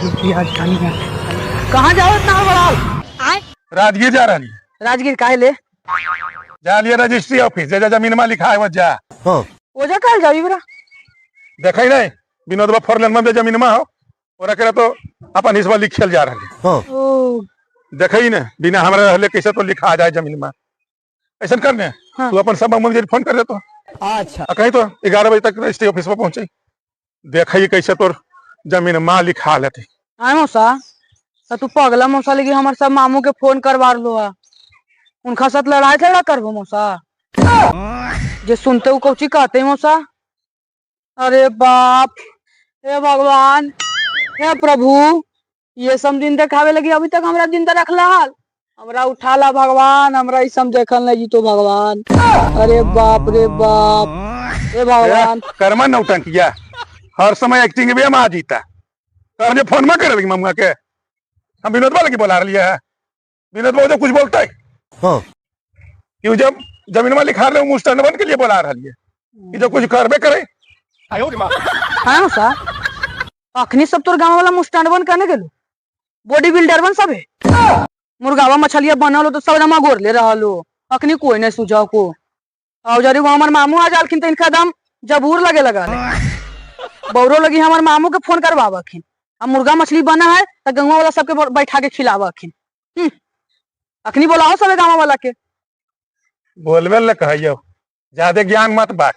राजधानी में। कहाँ जाओ इतना बड़ाल? राजगीर जा रही। राजगीर काहे ले? जा लिए रजिस्ट्री ऑफिस, जे जमीन में लिखा है जा। ओजा काल जाबी बरा? देखै नहीं, विनोद बा फोर लेन में जमीन में हो, ओरा के तो अपन हिस्सा लिखल जा रहा है। ओ। देखै ने, बिना हमरा रहले कैसे तो लिखा जाए जमीन में। ऐसा करने। हाँ। तू अपन सब मामू फोन कर दे तो। अच्छा। कहीं तो 11 बजे तक रजिस्ट्री ऑफिस में पहुंचे, देखै कैसे तोर जमीन में लिखा लेते। आय मौसा, तो तू पगला मौसा लगी हमार सब मामू के फोन करवा लो है, उनका साथ लड़ाई झगड़ा करबो मौसा? जे सुनते वो कौची कहते मौसा। अरे बाप, हे भगवान, हे प्रभु, ये सब दिन देखावे लगी अभी तक हमरा जिंदा रखला हाल, हमरा उठाला भगवान, हमरा ई सब देखल नहीं जीतो भगवान। अरे बाप रे बाप, हे भगवान। कर्मा नौटंकिया हर समय एक्टिंग भी हम आ जीता कर फोन में करे लगी ममुआ के। हम विनोद बा लगी बोला रही है, विनोद बाबू जो कुछ बोलता है। हाँ। कि जब जमीन में लिखा रहे मुस्टंड के लिए बोला रही है, ये जो कुछ करबे करे। हाँ मौसा, अखनी सब तोर गाँव वाला मुस्टंड बन कहने गेलो, बॉडी बिल्डर बन सब है, मुर्गावा मछलिया बनल हो तो सब जमा गोर ले रहल हो, अखनी कोई नहीं सुझाव को। और जरी वो हमार मामू आ जालखिन तो इनका दाम जबूर लगे लगा ले बौरो लगी हमार मामू के फोन करवावखिन, आ मुर्गा मछली बना है तो गंगा वाला सबके बैठा के खिलावखिन। अखनी बोलाओ सब गाँव वाला के। बोलबे ले कहियो, ज्यादा ज्ञान मत बाट।